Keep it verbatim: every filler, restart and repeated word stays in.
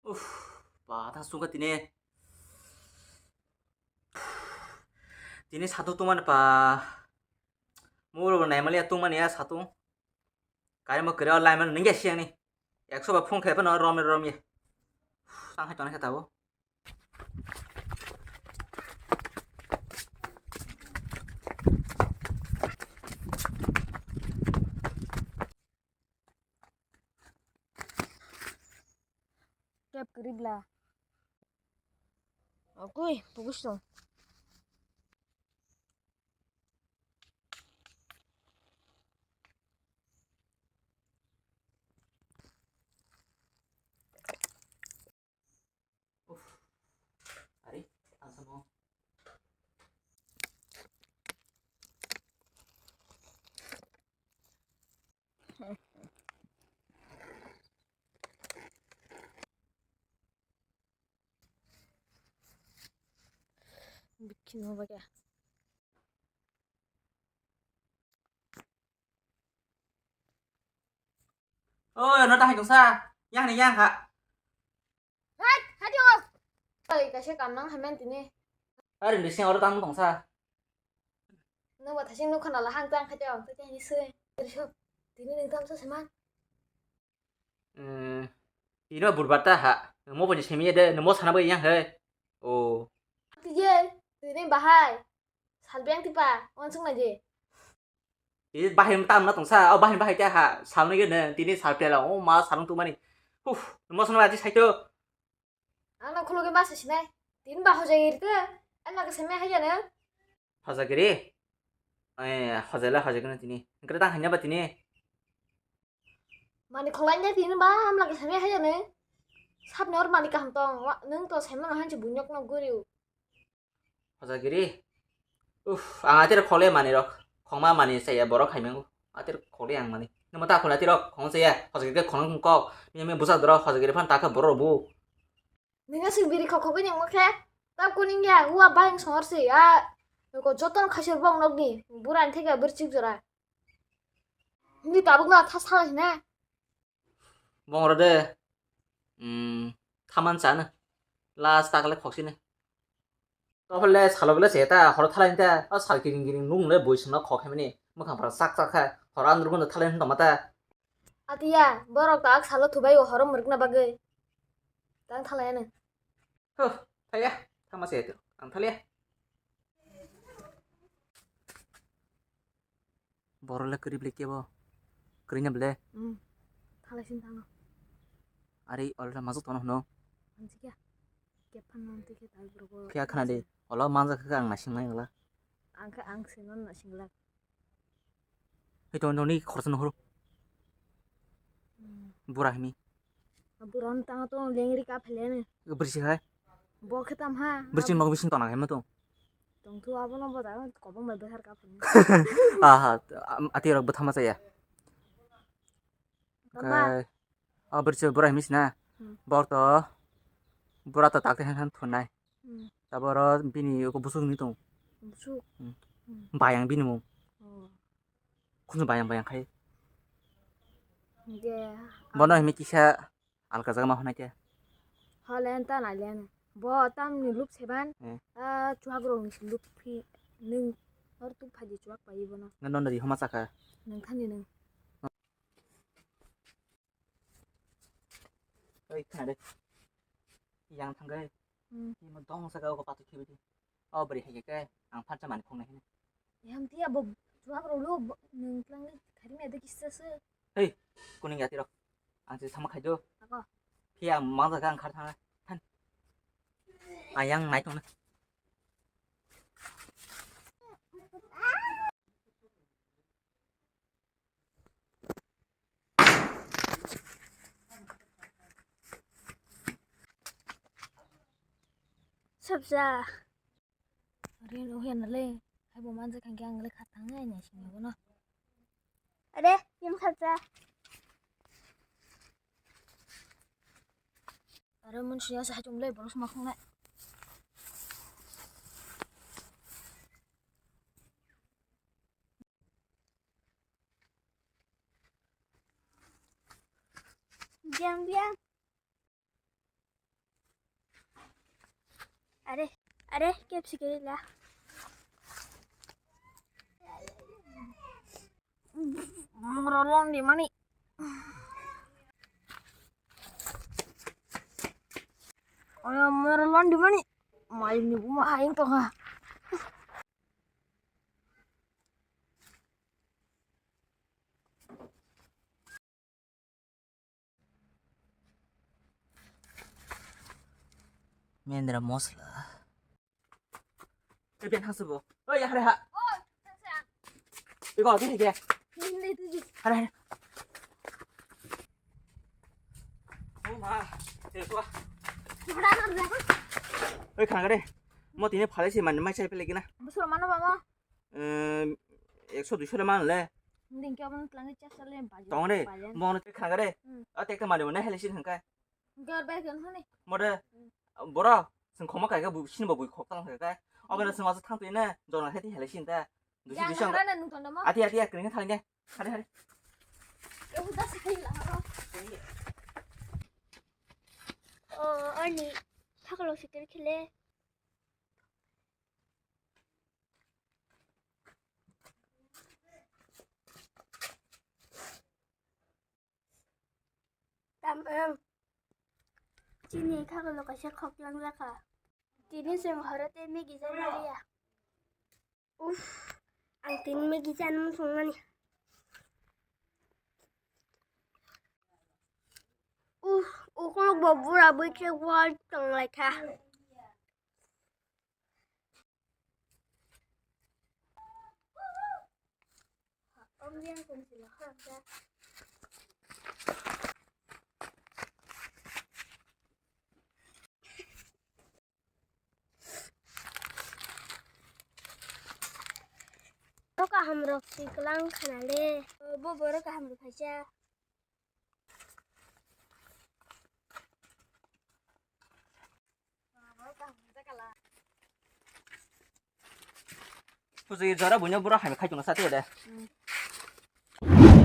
Uff, ba, ta sungkha tini. Tini satung tungmani pa. Moro bo naimaliya tungmani ya satung. Kari mo kiri o laimani nungya siyangni. Ekso ba phone khe phano romya romya. Uff, tang hai tong khe tabo. Kep kwrwi bla. Okui, pugusno. Uff. Ari, ang samo. Bikin mo ba kya? Oi, no ta hai tongsa. Yang ni yang ha. Hai, hai tong. Oi, kaisa kam nang hamen tini. Ari ni sing oro tang tongsa. Nang ba thasing nuk khana la hang tang khai tong, tei ni sui. Tini nang tam sa seman. Eh, ino burba ta ha. Mo bo ni semi de, mo sana bo yang he. O. Tije, tini bahai. Salbeng tipa, wansuk na je. Tini bahai tam na tongsa, o bahai bahai ta ha. Salni ge ne, tini salpela, o ma salung tu mani. Uf, mo sana ba ji saito. Ang na khulugwi masa sinai. Tini ba hojai iri te. Ang na keseme haya ne. Hojagiri. Eh, hojai la hojagiri tini. Kere tang hanya ba tini. Mani khwlaina tini ba hamla khe samya hai jani. Sapni or mani kaham tong. Wa-, nwng to saimano hansi bunyok no guriu. Hojagiri. Uff, ang atir khole mani rok. Khongma mani saya borok hai mengu. Atir khole ang mani. Namo ta khole atir rok khong saya. Hojagiri khong kok. Mia mia busa doro hojagiri phan ta khe borok bu. Nini sing biri khok khogwi nangma khe, ta kuning ya, ua bahing songor si, a, ko joto no khaisor bong nokni, burani theke bwrwi chik jora. Himli tabuk no tha sala hina. Bong oro de, mm, thaman chana, last takle khoksini. Tophole salok le se ta, horo thalai ta, a sal kiring kiring nung le boi songno khok hemani, mwkhang phara chak chak kha, horo andro gondo thalai hwn tongma ta. Atiya, borok tak salo thubai o horo mwrwkna bagwi. Tang thalai ano. Huh, thaya, thama se ang thaliya. Borok le kwrwi bwle kebo? Kwrwi na bwle? Hmm. Thalai sin thango. Ari, already mazuk tono hwno. Ang sikya. Kephan non tikhe tai borok. Phiya khna di. Ola manjak kha ang naising nai ola. Ang kha ang sino naising lak. Hei, tong, tong, ni khoroksa nuhuru. Hmm. Bura himi. Bura no tang tong lengri ka phele ne. Brisi hai. Bo khe tam ha. Brisi nok bising tona hai ma tong. Tong thu abo no bo da ko bang bai behar ka phele. Aha, am-, ati rok bwthama chaya. Tama. Kai, o brisi bura himi sina. Hmm. Bor to, bura to tak te han han thunai. Hmm. Taboro bini uko busuk ni tong. Busuk? Hmm. Hmm. Bayang bini mung. Oh. Khunju bayang bayang khai. Hingke bono himi kisa alka jaga ma hwnai khe. Hole anta nai le. Bo tamni lup seban. Eh. Ah, chuak rok ni lup phi nung hor tu phaji chuak pai bono. Nang non ri homa chakha. Nung thani nung. Oi, khna de. Yang thangkai. Hmm. Timo dong saka o pato khibi di. O beri hai ke ang phansa mani khong nai. Yang tia bo chuak rok lu nung tlang ni khari me de kisa se. Hei, kuning yati rok. Ang si sama khai do. Ako. Phi ang mang jaga ang khar thang. Than. Ayang nai tong na. Sabja. Are, no hena le. Hai bo manja kangke ang le khatang ai nai sini bono. Are, yum khatja. Are, mun siya sa hajum le, bolos makhong le. Biang, biang. Are, are, kep sikiri la. Moro londi mani. Oya moro londi mani. Mai ni buma hain to ha. Mendra mosla. Oi, ben hasu bo. Oi, hare ha. Oi, thansa. Iko, tini ke. Hindi tuju. Hare, hare. Oh, ma. Te, tua. Oi, khangare. Mo tini phale si man mai sai pele gina. Busur mano mama. Em, ekso duiso le man le. Hindi ke abang telangi chas le baja. Tong re. Mo no khangare. Hmm. A tek te mari mo ne hele si khangkai. Gor bai kan hone. Mode, hmm, boro, sing khoma kai ga bu, sini bo bui khok tang kai. Obo na sing asa thang tui ne, jona heti hele sin ta. Dusi, dusi. Jang hara na nung tong mo? Ati, ati, kring thang ge. Hare, hare. Ke uda sai la ro. O, ani, thaklo sikir khile. Tam ang. Chini khaklo kaisa khoklang jakha. Tini chwng horo tei Maggie chana liya. Uff, ang tini Maggie chana muchung mani. Uff, ukulok bo bura bwi khe wal tong lai kha. Bo kaham rok si kwlang khana le. Bo borok kaham rok phaisa. Puji jora buino bura hai khai tong sa te de. Hmm.